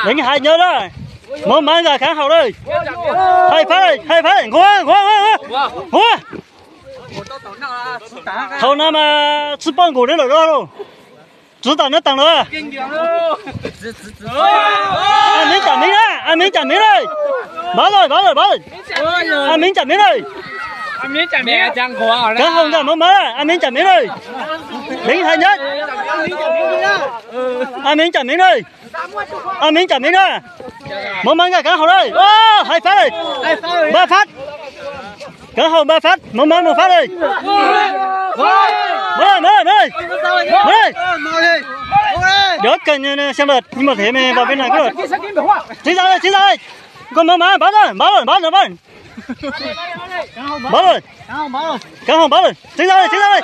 Deev hais nyob na. Mov Mab nkag kaav haus lawm. Hais fab, hais fab, nqua, nqua, nqua, nqua. Thaum no mas tsi paub nkaus neb lawm lauj. Tswv tam neb taag lawm. Ab Meeb cam Meeb na, Ab Meeb cam Meeb na. Npaj lawm, npaj lawm, npaj lawm. Ab Meeb cam Meeb na. Kaav haus nkag Mov Mab, Ab Meeb cam Meeb na. Deev hais nyob. Ab Meeb cam Meeb na. Ab Meeb cam Meeb na. Mov Mab nkag kaav haus na. Hais fab na. Npaj fab. Kaav haus npaj fab, Mov Mab moog fab na. Mov Mab, Mov Mab, Mov Mab. Cov kawg xyoo lawm, ib mos thev me npaj peb na. Txiv ntxawm, txiv ntxawm, koj Mov Mab npaj na, npaj na, npaj na, npaj na. Npaj na. Kaav haus npaj na, txiv ntxawm, txiv ntxawm.